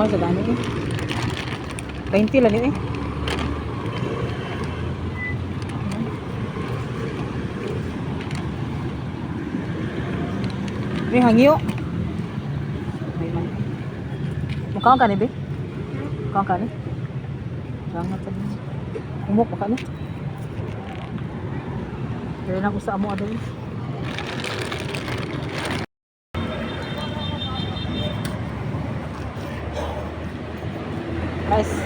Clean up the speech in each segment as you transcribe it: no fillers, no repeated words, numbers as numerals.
Mahal sa gani eh. 20 lang yun eh. May hangyo. May man. Mukha ka ni, be? Mukha ka ni? Sangat sa Umok pa ka ni? Kaya na ko sa amo adol. Nice.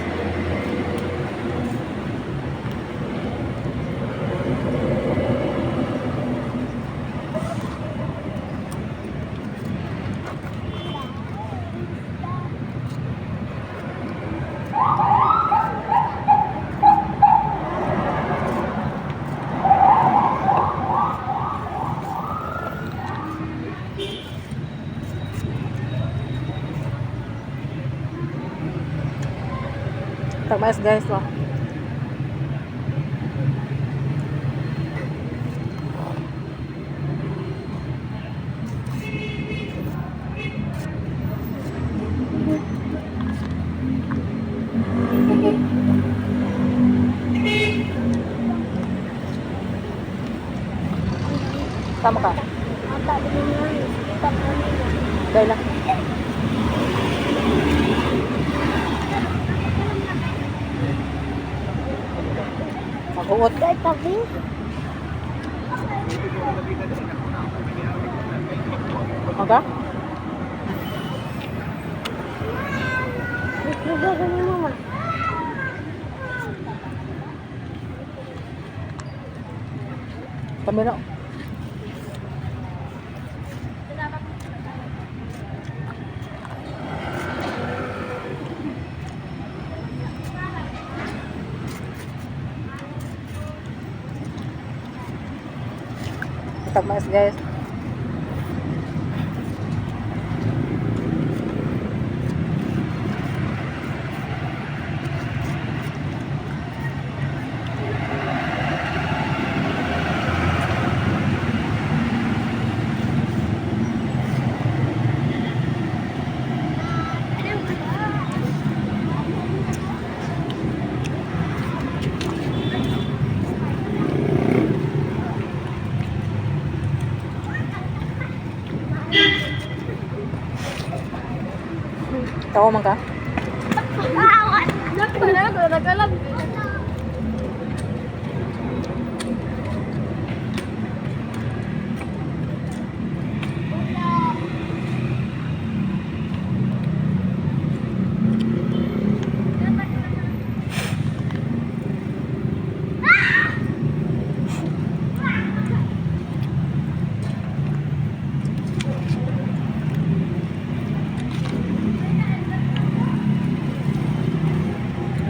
Tagmas, guys, oh. Tama ka. Ata din mo. Tama niya. Dahil lang. Mag-uot. Dahil tabi. Okay? Gusto ko ni mama. Kami na. Tagmas, guys. Tawa man ka? Nagkalag.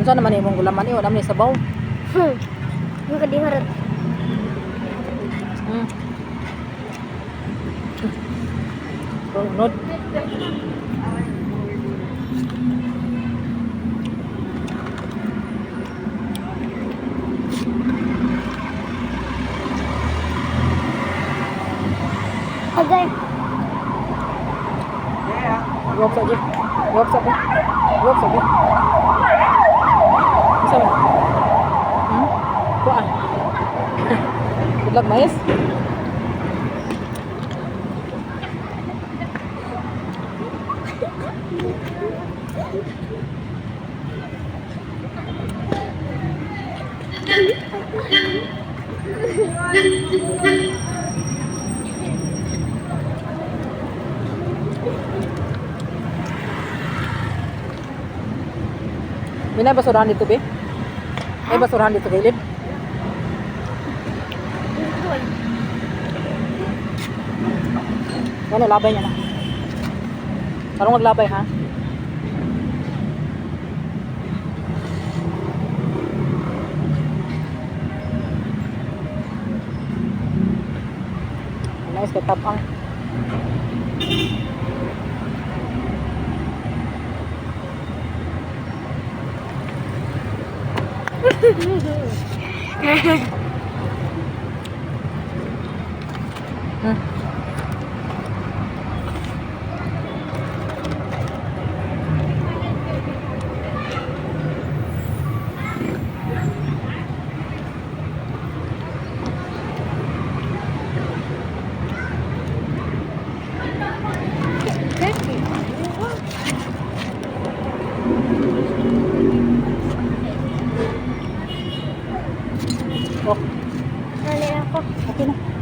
Unsa naman imong gulaman eh, wala man ni sabaw. Yung kadiharap. Sunod. Okay. Iwap sa gi. Iwap sa gi. Iwap sa gi. Unsa man? Kuan. Good luck, mais. May basurahan dito, be? May basurahan dito, gilid? Ano, labay niya na. Anong maglabay, ha? Nice, kay tapang. Oh, Ano ako? Okay na.